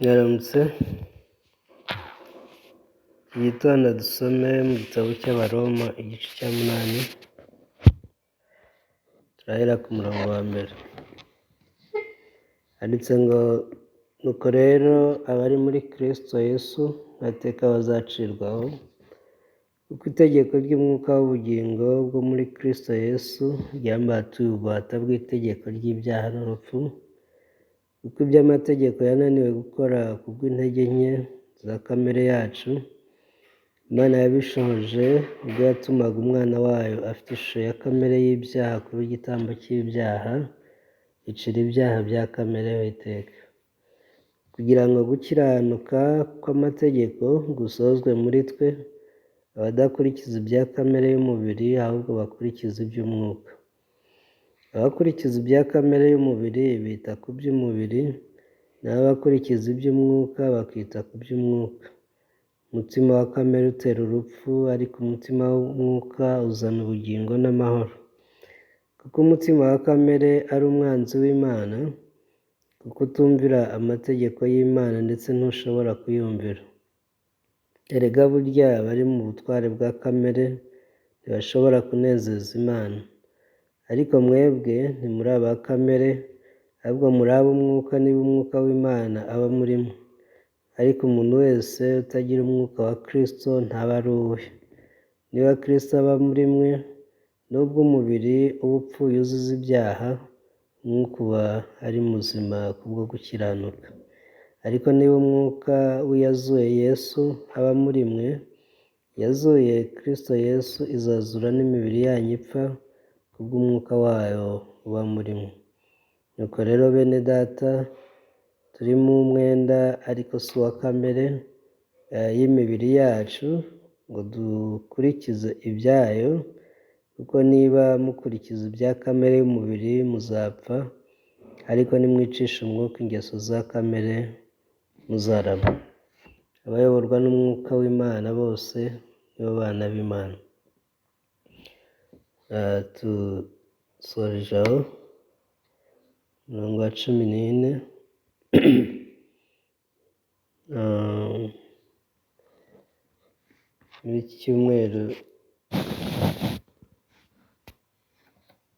Mwaramutse, iki gitondo dusome mu gitabo cy'Abaroma igice cya 8, turahera ku murongo wa mbere. Handitse ngo nuko rero abari muri Kristo Yesu nta teka bazacirwaho, kuko itegeko ry'umwuka w'ubugingo bwo muri Kristo Yesu ryambatuye ububata bw'itegeko ry'ibyaha n'urupfu, kuko iby'amategeko yananiwe gukora kubw'intege nke za kamere yacu, Imana yabishohoje ubwo yatumaga Umwana wayo afite ishusho ya kamere y'ibyaha kuba igitambo cy'ibyaha, icira ibyaha bya kamere ho iteka, kugira ngo gukiranuka kw'amategeko gusozwe muri twe, abadakurikiza ibya kamere y'umubiri ahubwo bakurikiza iby'umwuka. Abakurikiza ibya kamere y'umubiri bita ku by'umubiri, naho abakurikiza iby'umwuka bakita ku by'umwuka. Umutima wa kamere utera urupfu, ariko umutima w'umwuka uzana ubugingo n'amahoro. Kuko umutima wa kamere ari umwanzi w'Imana, kuko utumvira amategeko y'Imana ndetse ntushobora kuyumvira. Erega burya abari mu butware bwa kamere ntibashobora kunezeza Imana. Ariko mwebwe ntimuri aba kamere, ahubwo muri ab'umwuka niba umwuka w'Imana aba muri mwe. Ariko umuntu wese utagira umwuka wa Kristo ntaba ari uwe. Niba Kristo aba muri mwe, nubwo umubiri uba upfuye uzize ibyaha, umwuka uba ari muzima kubwo gukiranuka. Ariko niba umwuka w'iyazuye Yesu aba muri mwe, yazuye Kristo Yesu izazura n'imibiri yanyu ipfa kubw'umwuka wayo uba muri mwe. Nuko rero bene data, turimo umwenda ariko si uwa kamere y'imibiri yacu ngo dukurikize ibyayo, kuko niba mukurikiza ibya kamere y'umubiri muzapfa, ariko nimwicisha umwuka ingeso za kamere muzarama. Abayoborwa n'umwuka w'Imana bose nibo bana b'Imana. Dusoreje aho, umurongo wa 14. Muri iki cyumweru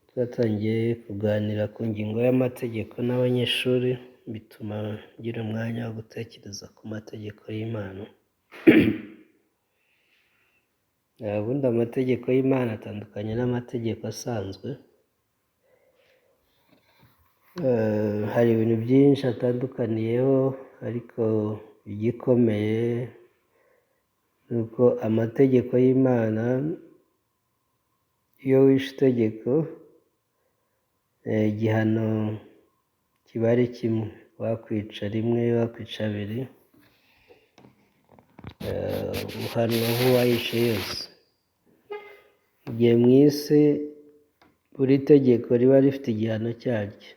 twatangiye kuganira ku ngingo y'amategeko n'abanyeshuri, bituma ngira umwanya wo gutekereza ku mategeko y'Imana. Ubundi amategeko y'Imana atandukanye n'amategeko asanzwe. Hari ibintu byinshi atandukaniyeho, ariko igikomeye ni uko amategeko y'Imana, iyo wishe itegeko, igihano kiba ari kimwe, wakwica rimwe, wakwica abiri, uhanwa nk'uwayishe yose. Mu gihe mu isi buri tegeko riba rifite igihano cyaryo.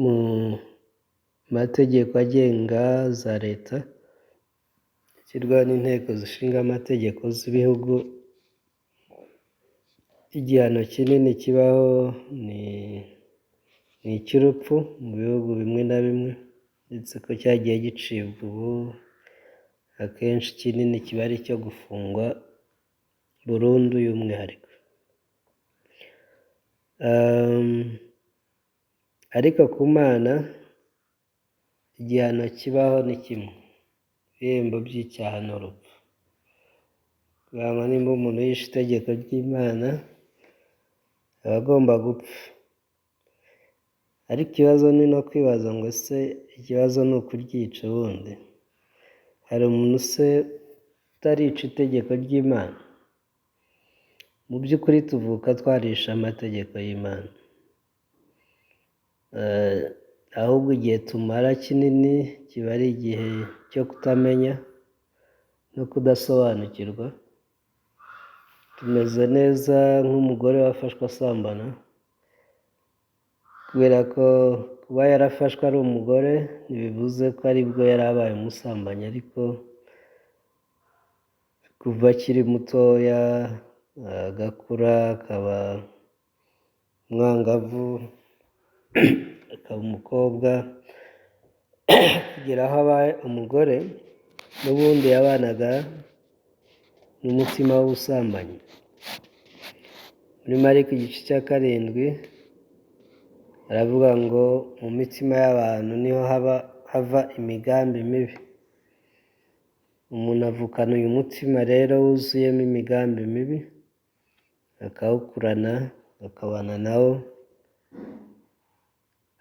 Mu mategeko agenga za leta, ashyirwaho n'inteko zishinga amategeko z'ibihugu, igihano kinini kibaho ni icy'urupfu mu bihugu bimwe na bimwe, uretse ko cyagiye gicibwa ubu, akenshi kinini kiba ari icyo gufungwa burundu y'umwihariko. Ariko ku Mana igihano kibaho ni kimwe, ibihembo by'icyaha ni urupfu. Kugira ngo nimba umuntu yishe itegeko ry'Imana aba agomba gupfa. Ariko ikibazo ni no kwibaza ngo ese ikibazo ni ukuryica ubundi? Hari umuntu se utarica itegeko ry'Imana? Mu by'ukuri tuvuka twarishe amategeko y'Imana. Ahubwo igihe tumara kinini kiba ari igihe cyo kutamenya no kudasobanukirwa. Tumeze neza nk'umugore wafashwe asambana, kubera ko kuba yarafashwe ari umugore ntibivuze ko aribwo yari abaye umusambanyi, ariko kuva akiri mutoya agakura akaba umwangavu, akaba umukobwa, Kugera aho abaye umugore, n'ubundi yabanaga n'umutima w'ubusambanyi. Muri Mariko igice cya 7 aravuga ngo mu mitima y'abantu niho hava imigambi mibi. Umuntu avukana uyu mutima rero wuzuyemo imigambi mibi, akawukurana, akabana nawo.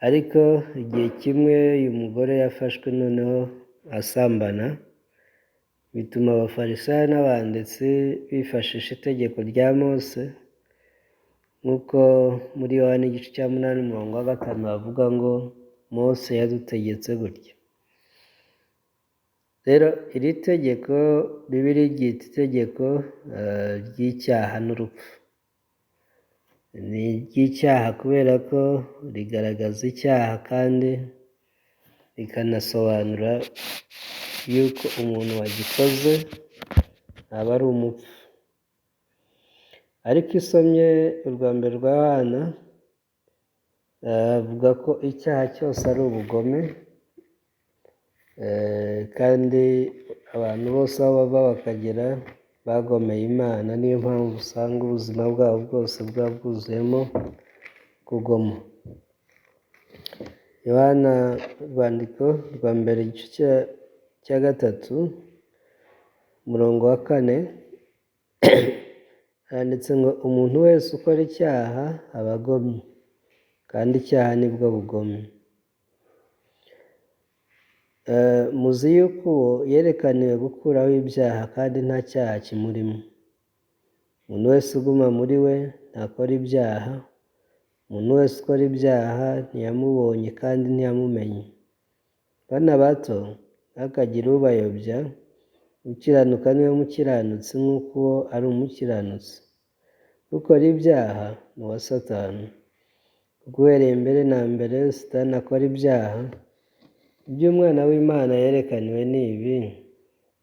Ariko igihe kimwe uyu mugore yafashwe noneho asambana, bituma Abafarisayo n'abanditsi bifashisha itegeko rya Mose, nk'uko muri Yohana igice cya 8 umurongo wa 5 bavuga ngo Mose yadutegetse gutya. Rero iri tegeko Bibiliya ryita itegeko ry'icyaha n'urupfu. Ni iry'icyaha kubera ko rigaragaza icyaha kandi rikanasobanura yuko umuntu wagikoze aba ari umupfu. Ariko iyo usomye urwa mbere rwa Yohana, avuga ko icyaha cyose ari ubugome, kandi abantu bose aho bava bakagera bagomeye Imana, niyo mpamvu usanga ubuzima bwabo bwose buba bwuzuyemo kugoma. Yohana urwandiko rwa mbere igice cya 3 umurongo wa 4 handitse ngo umuntu wese ukora icyaha aba agomye, kandi icyaha nibwo bugome. Muzi yuko uwo yerekaniwe gukuraho ibyaha kandi nta cyaha kimurimo. Umuntu wese uguma muri we ntakora ibyaha, umuntu wese ukora ibyaha ntiyamubonye kandi ntiyamumenye. Bana bato, ntihakagire ubayobya, ukiranuka niwe mukiranutsi nk'uko uwo ari umukiranutsi. Ukora ibyaha ni uwa Satani, kuko uhereye mbere na mbere Satani akora ibyaha. Ibyo Umwana w'Imana yerekaniwe ni ibi,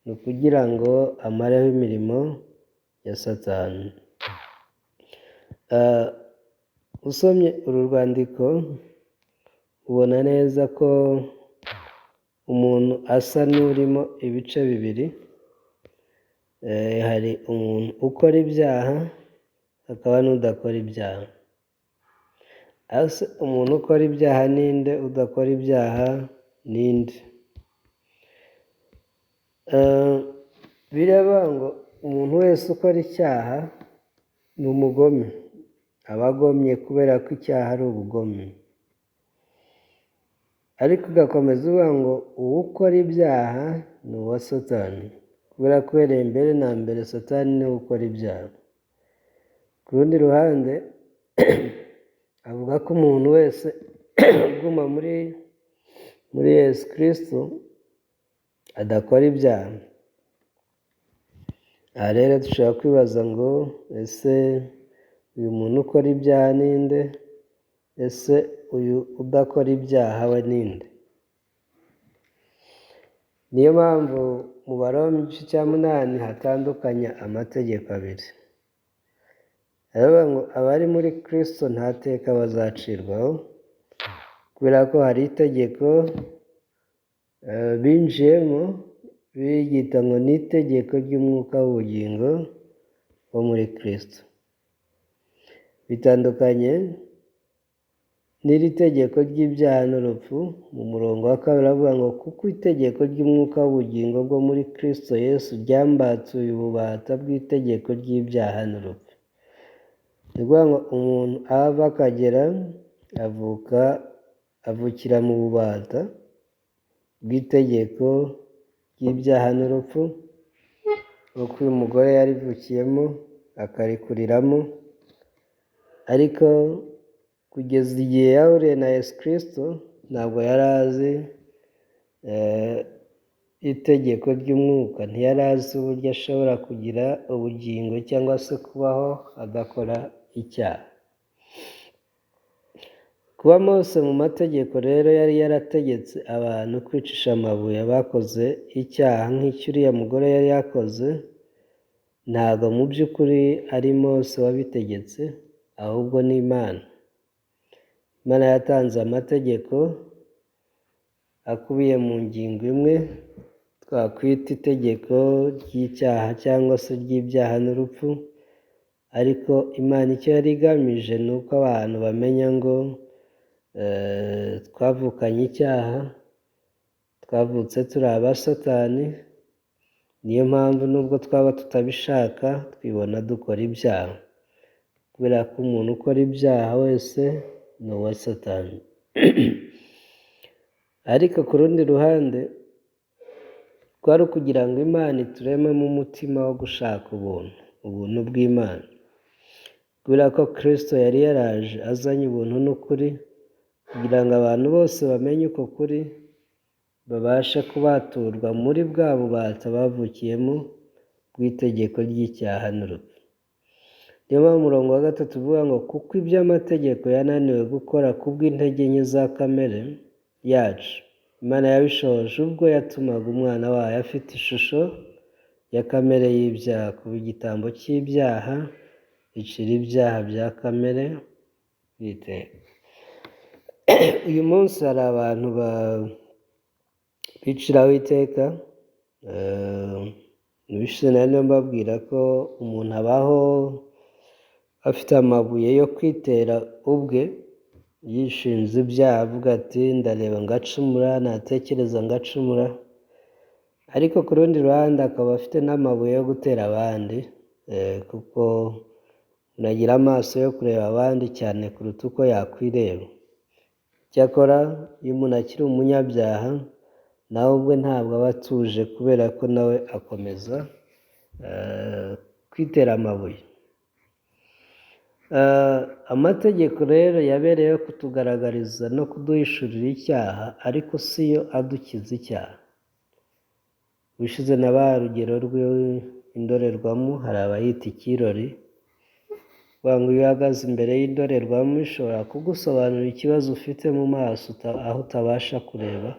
ni ukugira ngo amareho imirimo ya Satani. Usomye uru rwandiko ubona neza ko umuntu asa n'urimo ibice bibiri. Hari umuntu ukora ibyaha, hakaba n'udakora ibyaha. Umuntu ukora ibyaha ninde? Udakora ibyaha ninde? Biravuga ngo umuntu wese ukora icyaha ni umugome, aba agomye kubera ko icyaha ari ubugome. Ariko ugakomeza uvuga ngo uwo ukora ibyaha ni uwa Satani, kubera ko uhereye mbere na mbere Satani niwe ukora ibyaha. Ku rundi ruhande avuga ko umuntu wese uguma muri Yesu Kristo adakora ibyaha. Aha rero dushobora kwibaza ngo ese uyu muntu ukora ibyaha ninde? Ese uyu udakora ibyaha we ninde? Niyo mpamvu mu Baroma igice cya 8 hatandukanya amategeko abiri. Aravuga ngo abari muri Kristo nta teka bazacirwaho, kubera ko hari itegeko binjiyemo biryita ngo ni itegeko ry'umwuka w'ubugingo wo muri Kristo. Bitandukanye n'iri tegeko ry'ibyaha n'urupfu. Mu murongo wa 2 aravuga ngo kuko itegeko ry'umwuka w'ubugingo bwo muri Kristo Yesu ryambatuye ububata bw'itegeko ry'ibyaha n'urupfu. Ni ukuvuga ngo umuntu ava akagera avukira mu bubata bw'itegeko ry'ibyaha n'urupfu, uko uyu mugore yarivukiyemo akarikuriramo, ariko kugeza igihe yahuriye na Yesu Kristo ntabwo yari azi itegeko ry'umwuka, ntiyari azi uburyo ashobora kugira ubugingo cyangwa se kubaho agakora icyaha. Kuba Mose mu mategeko rero yari yarategetse abantu kwicisha amabuye abakoze icyaha nk'icyo uriya mugore yari yakoze, ntabwo mu by'ukuri ari Mose wabitegetse, ahubwo ni Imana. Imana yatanze amategeko akubiye mu ngingo imwe twakwita itegeko ry'icyaha cyangwa se ry'ibyaha n'urupfu, ariko Imana icyo yari igamije ni uko abantu bamenya ngo twavukanye icyaha, twavutse turi aba Satani, niyo mpamvu nubwo twaba tutabishaka twibona dukora ibyaha, kubera ko umuntu ukora ibyaha wese ni uwa Satani. Ariko ku rundi ruhande kwari ukugira ngo Imana iturememo umutima wo gushaka ubuntu, ubuntu bw'Imana, kubera ko Kristo yari yaraje azanye ubuntu n'ukuri, kugira ngo abantu bose bamenye uko kuri, babashe kubaturwa muri bwa bubata bavukiyemo bw'itegeko ry'icyaha n'urupfu. Niyo mpamvu umurongo wa 3 uvuga ngo kuko iby'amategeko yananiwe gukora kubw'intege nke za kamere yacu, Imana yabishoje ubwo yatumaga umwana wayo afite ishusho ya kamere y'ibyaha kuba igitambo cy'ibyaha, icira ibyaha bya kamere biteka. Uyu munsi hari abantu biciraho iteka. Ubushize nari mbabwira ko umuntu abaho afite amabuye yo kwitera ubwe, yishinze ibyaha avuga ati ndareba ngacumura, natekereza ngacumura, ariko ku rundi ruhande akaba afite n'amabuye yo gutera abandi, kuko unagira amaso yo kureba abandi cyane kuruta uko yakwireba. Cyakora iyo umuntu akiri umunyabyaha nawe ubwe ntabwo aba atuje, kubera ko nawe akomeza kwitera amabuye. Amategeko rero yabereyeho kutugaragariza no kuduhishurira icyaha, ariko si yo adukiza icyaha. Ubushize nabahaye urugero rw'indorerwamo, hari abayita ikirori, bavuga ngo iyo uhagaze imbere y'indorerwamo ishobora kugusobanurira ikibazo ufite mu maso aho utabasha kureba,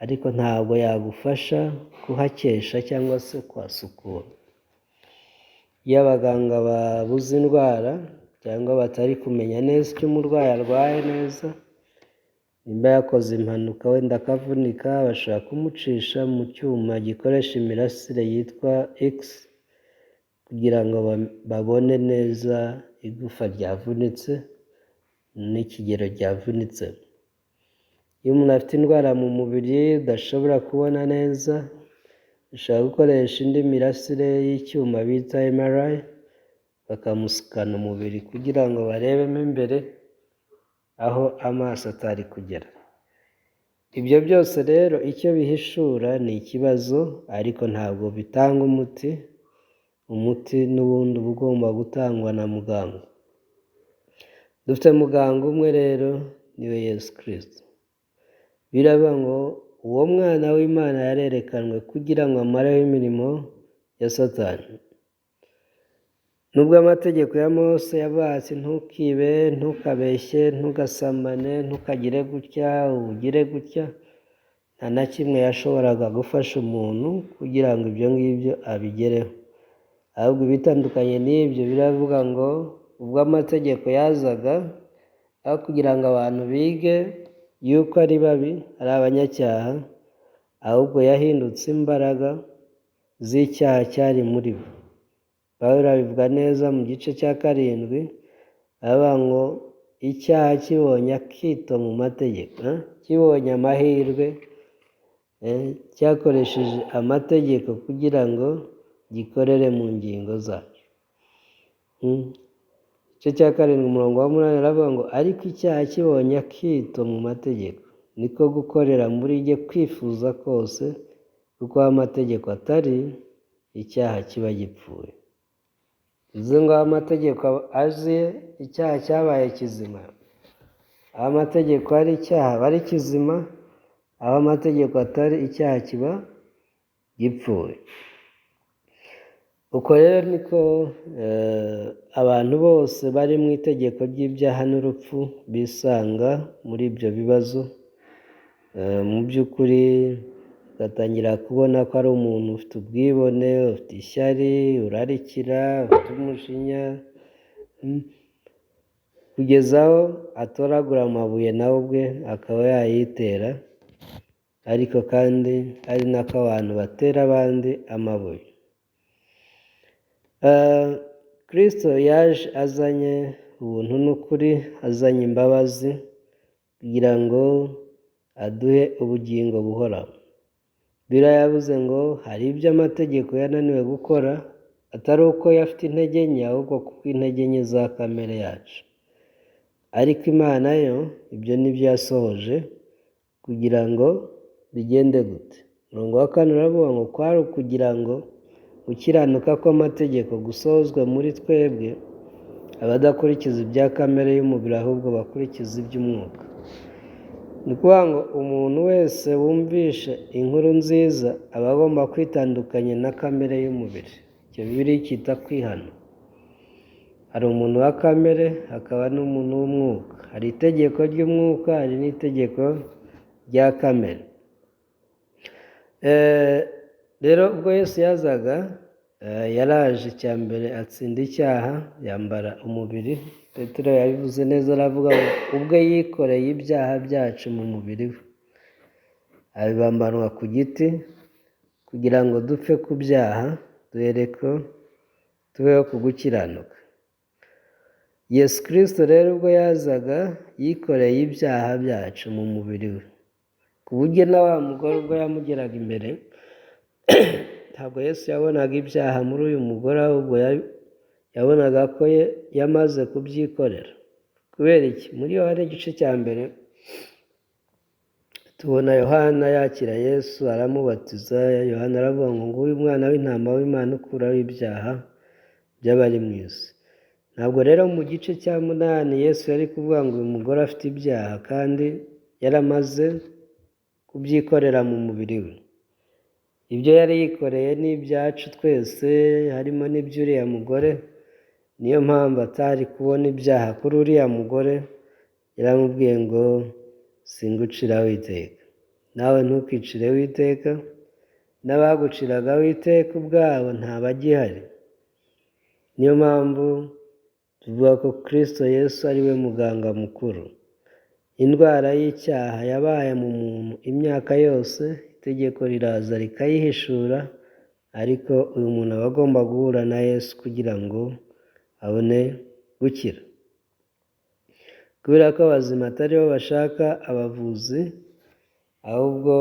ariko ntabwo yagufasha kuhakesha cyangwa se kuhasukura. Iyo abaganga babuze indwara cyangwa batari kumenya neza icyo umurwayi arwaye neza, nimba yakoze impanuka wenda akavunika, bashobora kumucisha mu cyuma gikoresha imirasire yitwa X, kugira ngo babone neza igufa ryavunitse n'ikigero ryavunitse. Iyo umuntu afite indwara mu mubiri udashobora kubona neza, ushobora gukoresha indi mirasire y'icyuma bita MRI, bakamusikana umubiri kugira ngo barebemo imbere aho amaso atari kugera. Ibyo byose rero icyo bihishura ni ikibazo, ariko ntabwo bitanga umuti. Umuti n'ubundi uba ugomba gutangwa na muganga. Dufite muganga umwe rero, niwe Yesu Kristo. Biravuga ngo uwo mwana w'Imana yarerekanwe kugira ngo amareho imirimo ya Satani. Nubwo amategeko ya Mose yavuga ati ntukibe, ntukabeshye, ntugasamane, ntukagire gutya, ugire gutya, nta na kimwe yashoboraga gufasha umuntu kugira ngo ibyo ngibyo abigereho. Ahubwo ibitandukanye n'ibyo biravuga ngo ubwo amategeko yazaga, aho kugira ngo abantu bige yuko ari babi, ari abanyacyaha, ahubwo yahindutse imbaraga z'icyaha cyari muri bo. Pawulo abivuga neza mu gice cya 7, aravuga ngo icyaha kibonye akito mu mategeko, kibonye amahirwe, cyakoresheje amategeko kugira ngo gikorere mu ngingo zacu. Igice cya 7 umurongo wa 8 aravuga ngo ariko icyaha kibonye akito mu mategeko, niko gukorera muri jye kwifuza kose, kuko aho amategeko atari, icyaha kiba gipfuye. Bivuze ngo aho amategeko aziye, icyaha cyabaye kizima. Aho amategeko ari, icyaha aba ari kizima, aho amategeko atari, icyaha kiba gipfuye. Uko rero niko abantu bose bari mu itegeko ry'ibyaha n'urupfu bisanga muri ibyo bibazo. Mu by'ukuri ugatangira kubona ko ari umuntu ufite ubwibone, ufite ishyari, urarikira, ufite umujinya, kugeza aho atoragura amabuye nawe ubwe akaba yayitera. Ariko kandi ari nako abantu batera abandi amabuye. Kristo yaje azanye ubuntu n'ukuri, azanye imbabazi kugira ngo aduhe ubugingo buhoraho. Bibiliya yavuze ngo hari ibyo amategeko yananiwe gukora, atari uko afite intege nke, ahubwo kuko intege nke za kamere yacu. Ariko Imana yo ibyo nibyo yasohoje kugira ngo bigende gute? Umurongo wa 4 uravuga ngo kwari ukugira ngo gukiranuka kw'amategeko gusohozwe muri twebwe, abadakurikiza ibya kamere y'umubiri ahubwo bakurikiza iby'umwuka. Ni ukuvuga ngo umuntu wese wumvishe inkuru nziza aba agomba kwitandukanya na kamere y'umubiri. Icyo Bibiliya cyita kwihana. Hari umuntu wa kamere, hakaba n'umuntu w'umwuka. Hari itegeko ry'umwuka, hari n'itegeko rya kamere. Rero ubwo Yesu yazaga, yaraje icya mbere atsinda icyaha, yambara umubiri. Petero yabivuze neza, aravuga ngo ubwe yikoreye ibyaha byacu mu mubiri we, abibambanwa ku giti kugira ngo dupfe ku byaha, duhereko tubeho ku gukiranuka. Yesu Kristo rero ubwo yazaga yikoreye ibyaha byacu mu mubiri we, ku buryo na wa mugore ubwo yamugeraga imbere, ntabwo Yesu yabonaga ibyaha muri uyu mugore, ahubwo yabonaga ko yamaze kubyikorera. Kubera iki? Muri Yohana igice cya 1 tubona Yohana yakira Yesu aramubatiza. Yohana aravuga ngo nguyu umwana w'intama w'Imana ukuraho ibyaha by'abari mu isi. Ntabwo rero mu gice cya 8 Yesu yari kuvuga ngo uyu mugore afite ibyaha kandi yaramaze kubyikorera mu mubiri we. Ibyo yari yikoreye ni ibyacu twese, harimo n'iby'uriya mugore. Niyo mpamvu atari kubona ibyaha kuri uriya mugore, yaramubwiye ngo singuciraho iteka, nawe ntukicireho iteka, n'abaguciragaho iteka ubwabo ntabagihari. Niyo mpamvu tuvuga ko Kristo Yesu ari we muganga mukuru. Indwara y'icyaha yabaye mu muntu imyaka yose, itegeko riraza rikayihishura, ariko uyu muntu aba agomba guhura na Yesu kugira ngo abone gukira. Kubera ko abazima atari bo bashaka abavuzi, ahubwo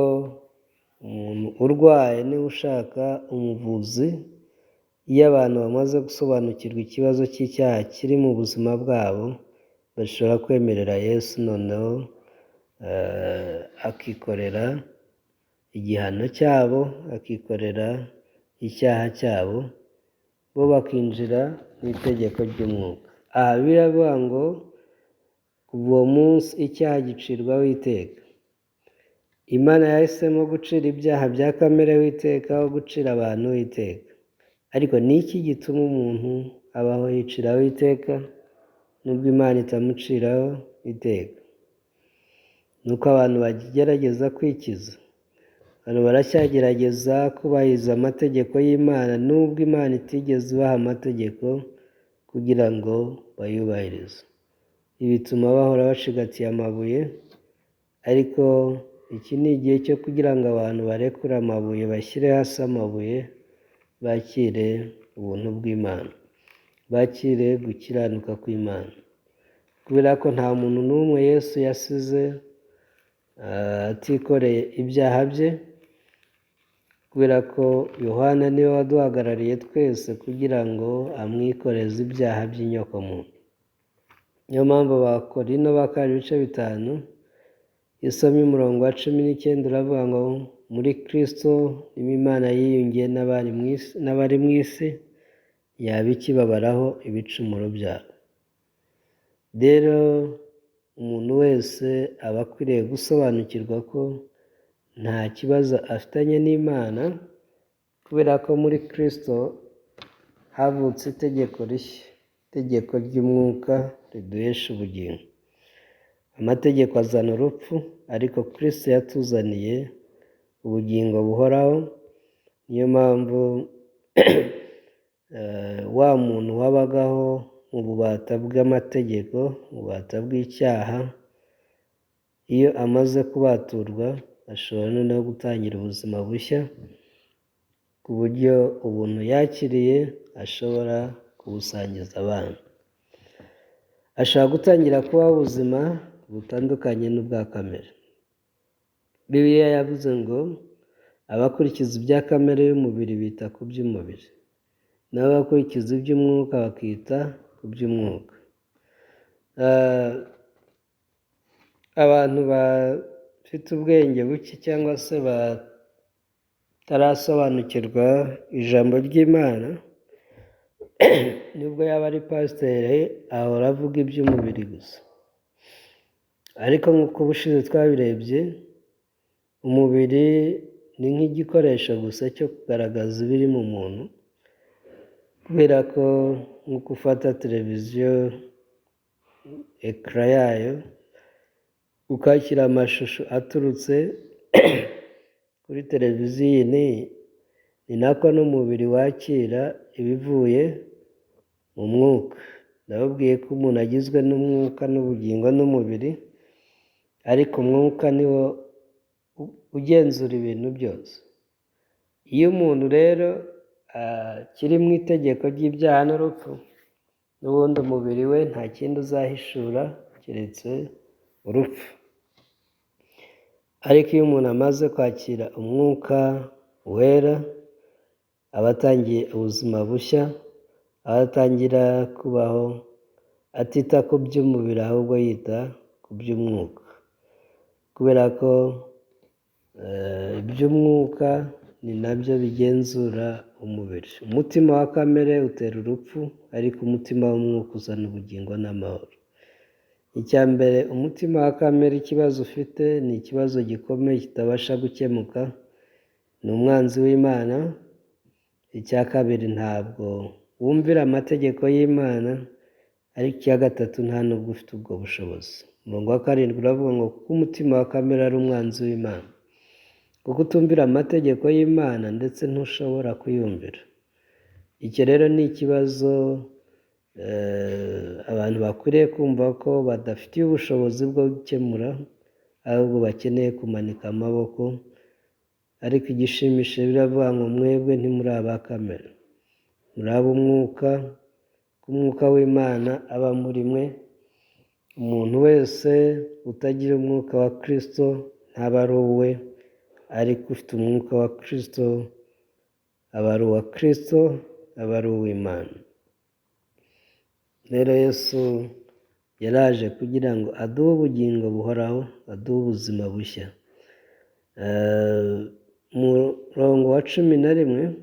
umuntu urwaye niwe ushaka umuvuzi. Iyo abantu bamaze gusobanukirwa ikibazo cy'icyaha kiri mu buzima bwabo, bashobora kwemerera Yesu noneho akikorera igihano cyabo, akikorera icyaha cyabo, bo bakinjira mu itegeko ry'umwuka. Aha biravuga ngo kuva uwo munsi icyaha gicirwaho iteka. Imana yahisemo gucira ibyaha bya kamere w'iteka aho gucira abantu w'iteka. Ariko ni iki gituma umuntu abaho yiciraho iteka nubwo Imana itamuciraho iteka? Ni uko abantu bagerageza kwikiza. Abantu baracyagerageza kubahiriza amategeko y'Imana nubwo Imana itigeze ibaha amategeko kugira ngo bayubahirize. Ibi bituma bahora bacigatiye amabuye, ariko iki ni igihe cyo kugira ngo abantu barekure amabuye, bashyire hasi amabuye, bakire ubuntu bw'Imana, bakire gukiranuka kw'Imana. Kubera ko nta muntu n'umwe Yesu yasize atikoreye ibyaha bye, kubera ko Yohana niwe waduhagarariye twese kugira ngo amwikoreze ibyaha by'inyokomuntu. Niyo mpamvu Abakorinto ba kabiri ibice 5, isomye umurongo wa 19 uravuga ngo muri Kristo niho Imana yiyungiye n'abari mu isi, yaba ikibabaraho ibicumuro byabo. Rero umuntu wese aba akwiriye gusobanukirwa ko nta kibazo afitanye n'Imana, kubera ko muri Kristo havutse itegeko rishya, itegeko ry'umwuka riduhesha ubugingo. Amategeko azana urupfu, ariko Kristo yatuzaniye ubugingo buhoraho. Niyo mpamvu wa muntu wabagaho mu bubata bw'amategeko, mu bubata bw'icyaha, iyo amaze kubaturwa ashobora noneho gutangira ubuzima bushya, ku buryo ubuntu yakiriye ashobora kubusangiza abandi. Ashobora gutangira kubaho ubuzima butandukanye n'ubwa kamere. Bibiliya yavuze ngo abakurikiza ibya kamere y'umubiri bita ku by'umubiri, naho abakurikiza iby'umwuka bakita ku by'umwuka. Abantu bafite ubwenge buke cyangwa se batarasobanukirwa ijambo ry'Imana, nubwo yaba ari pasiteri ahora avuga iby'umubiri gusa. Ariko nk'uko ubushize twabirebye, umubiri ni nk'igikoresho gusa cyo kugaragaza ibiri mu muntu, kubera ko nk'uko ufata televiziyo écran yayo ukakira amashusho aturutse kuri televiziyo iyi n'iyi, ni nako n'umubiri wakira ibivuye mu mwuka. Ndababwiye ko umuntu agizwe n'umwuka n'ubugingo n'umubiri, ariko umwuka niwo ugenzura ibintu byose. Iyo umuntu rero akiri mu itegeko ry'ibyaha n'urupfu, n'ubundi umubiri we nta kindi uzahishura keretse urupfu. Ariko iyo umuntu amaze kwakira umwuka wera, aba atangiye ubuzima bushya, aho atangira kubaho atita ku by'umubiri ahubwo yita ku by'umwuka. Kubera ko iby'umwuka ni nabyo bigenzura umubiri. Umutima wa kamere utera urupfu, ariko umutima w'umwuka uzana ubugingo n'amahoro. Icya mbere, umutima wa kamere ikibazo ufite ni ikibazo gikomeye kitabasha gukemuka, ni umwanzi w'Imana. Icya kabiri, ntabwo wumvira amategeko y'Imana, ariko icya gatatu nta nubwo ufite ubwo bushobozi. Umurongo wa 7 uravuga ngo kuko umutima wa kamere ari umwanzi w'Imana, kuko utumvira amategeko y'Imana ndetse ntushobora kuyumvira. Icyo rero ni ikibazo abantu bakwiriye kumva ko badafitiye ubushobozi bwo gukemura, ahubwo bakeneye kumanika amaboko. Ariko igishimishije biravuga ngo mwebwe ntimuri aba kamere, muri ab'umwuka, ko umwuka w'Imana aba muri mwe. Umuntu wese utagira umwuka wa Kristo ntaba ari uwe, ariko ufite umwuka wa Kristo aba ari uwa Kristo, aba ari uw'Imana. Rero Yesu yaraje kugira ngo aduhe ubugingo buhoraho, aduhe ubuzima bushya. Umurongo wa 11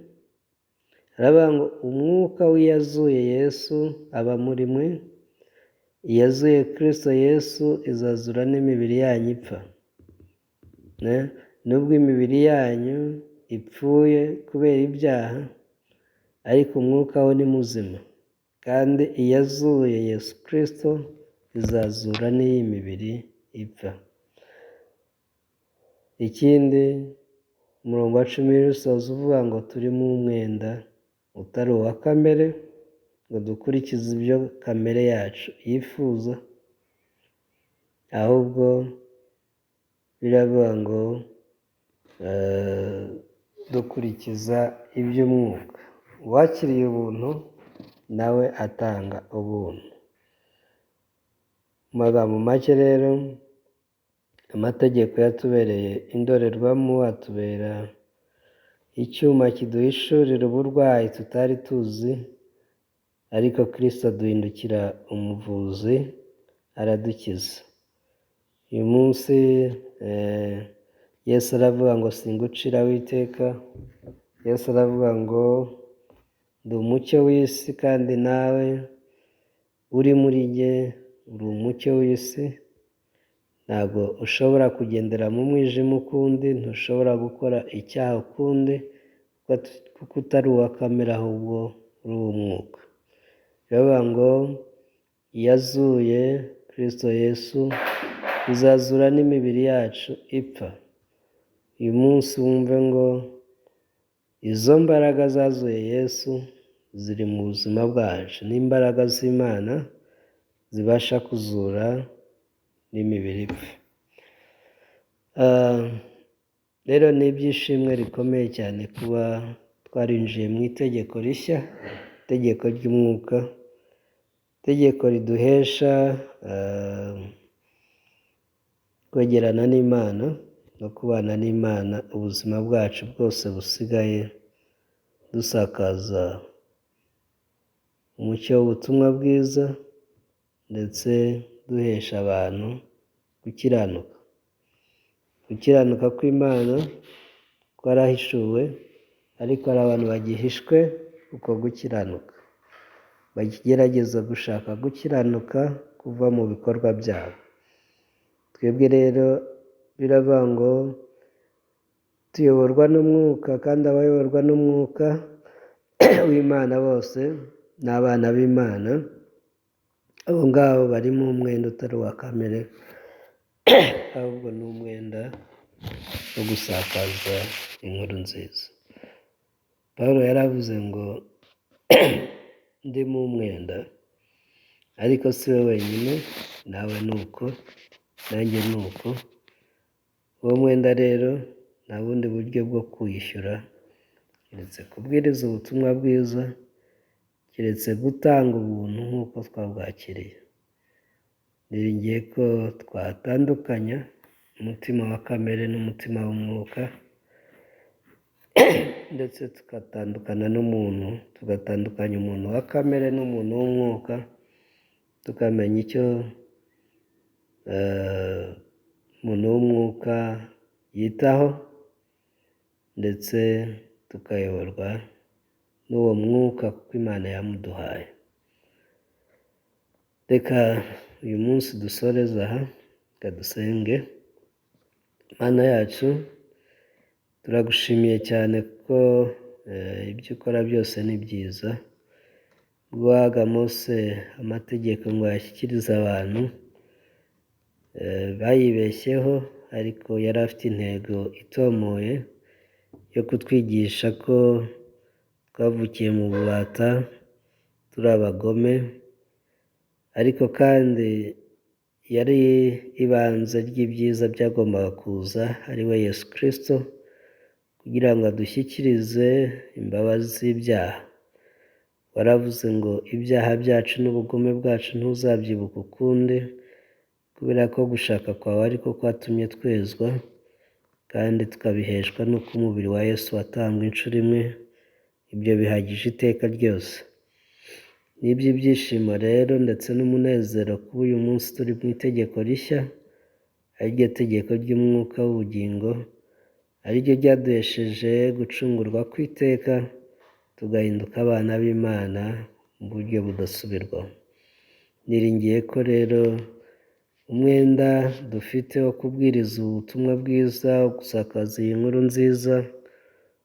haravuga ngo umwuka w'iyazuye Yesu aba muri mwe, iyazuye Kristo Yesu izazura n'imibiri yanyu ipfa. Nubwo imibiri yanyu ipfuye kubera ibyaha, ariko umwuka we ni muzima, kandi iyazuye Yesu Kristo izazura n'iyi mibiri ipfa. Ikindi, umurongo wa 10 usoza uvuga ngo turimo umwenda utari uwa kamere, ngo dukurikize ibyo kamere yacu yifuza, ahubwo biravuga ngo dukurikiza iby'umwuka. Uwakiriye ubuntu nawe atanga ubuntu. Mu magambo make rero, amategeko yatubereye indorerwamo, atubera icyuma kiduhishurira uburwayi tutari tuzi, ariko Kristo aduhindukira umuvuzi, aradukiza. Uyu munsi Yesu aravuga ngo singuciraho iteka. Yesu aravuga ngo ndi umucyo w'isi, kandi nawe uri muri jye uri umucyo w'isi. Ntabwo ushobora kugendera mu mwijima ukundi, ntushobora gukora icyaha ukundi, kuko utari uwa kamere ahubwo uri uw'umwuka. Biravuga ngo iyazuye Kristo Yesu izazura n'imibiri yacu ipfa. Uyu munsi wumve ngo izo mbaraga zazuye Yesu ziri mu buzima bwacu, n'imbaraga z'Imana zibasha kuzura n'imibiri ipfa. Rero ni iby'ishimwe rikomeye cyane kuba twarinjiye mu itegeko rishya, itegeko ry'umwuka, itegeko riduhesha kwegerana n'Imana no kubana n'Imana ubuzima bwacu bwose busigaye, dusakaza umucyo w'ubutumwa bwiza ndetse duhesha abantu gukiranuka. Gukiranuka kw'Imana kwarahishuwe, ariko hari abantu bagihishwe uko gukiranuka, bakigerageza gushaka gukiranuka kuva mu bikorwa byabo. Twebwe rero biravuga ngo tuyoborwa n'umwuka, kandi abayoborwa n'umwuka w'Imana bose ni abana b'Imana. Abo ngabo barimo umwenda utari uwa kamere, ahubwo ni umwenda wo gusakaza inkuru nziza. Pawulo yaravuze ngo ndimo umwenda, ariko si we wenyine, nawe ni uko, nanjye ni uko. Uwo mwenda rero nta bundi buryo bwo kuwishyura keretse kubwiriza ubutumwa bwiza, keretse gutanga ubuntu nk'uko twabwakiriye. Niringiye ko twatandukanya umutima wa kamere n'umutima w'umwuka, ndetse tugatandukana n'umuntu, tugatandukanya umuntu wa kamere n'umuntu w'umwuka, tukamenya icyo umuntu w'umwuka yitaho, ndetse tukayoborwa n'uwo mwuka kuko Imana yamuduhaye. Reka uyu munsi dusoreze aha, reka dusenge. Mana yacu, turagushimiye cyane kuko ibyo ukora byose ni byiza. Ubwo wahaga Mose amategeko ngo ayashyikirize abantu, bayibeshyeho, ariko yari afite intego itomoye yo kutwigisha ko twavukiye mu bubata, turi abagome, ariko kandi yari ibanze ry'ibyiza byagombaga kuza, ari we Yesu Kristo, kugira ngo adushyikirize imbabazi z'ibyaha. Waravuze ngo ibyaha byacu n'ubugome bwacu ntuzabyibuka ukundi, kubera ko gushaka kwawe ariko kwatumye twezwa, kandi tukabiheshwa n'uko umubiri wa Yesu watambwe inshuro imwe, ibyo bihagije iteka ryose. Ni iby'ibyishimo rero ndetse n'umunezero kuba uyu munsi turi mu itegeko rishya, ariryo tegeko ry'umwuka w'ubugingo, ariryo ryaduhesheje gucungurwa kw'iteka, tugahinduka abana b'Imana mu buryo budasubirwaho. Niringiye ko rero umwenda dufite wo kubwiriza ubutumwa bwiza, wo gusakaza iyi nkuru nziza,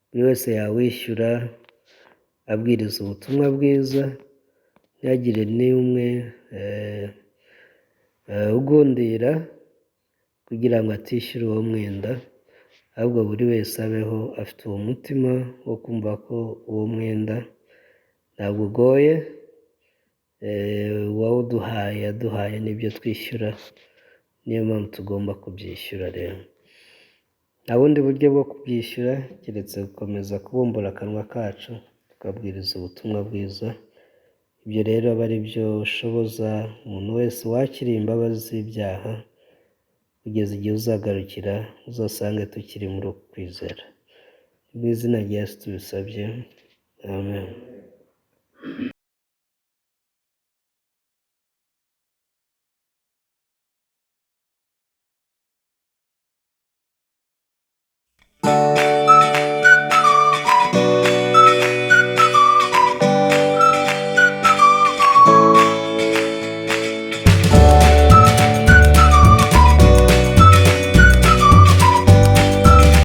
buri wese yawishyura abwiriza ubutumwa bwiza, ntihagire n'umwe ugundira kugira ngo atishyura uwo mwenda, ahubwo buri wese abeho afite uwo mutima wo kumva ko uwo mwenda ntabwo ugoye, uwawuduhaye yaduhaye n'ibyo twishyura, niyo mpamvu tugomba kubyishyura rero. Nta bundi buryo bwo kubyishyura keretse gukomeza kubumbura akanwa kacu tukabwiriza ubutumwa bwiza. Ibyo rero aba ari byo ushoboza umuntu wese wakiriye imbabazi z'ibyaha, kugeza igihe uzagarukira uzasange tukiri muri uku kwizera. Mu izina rya Yesu tubisabye, amen.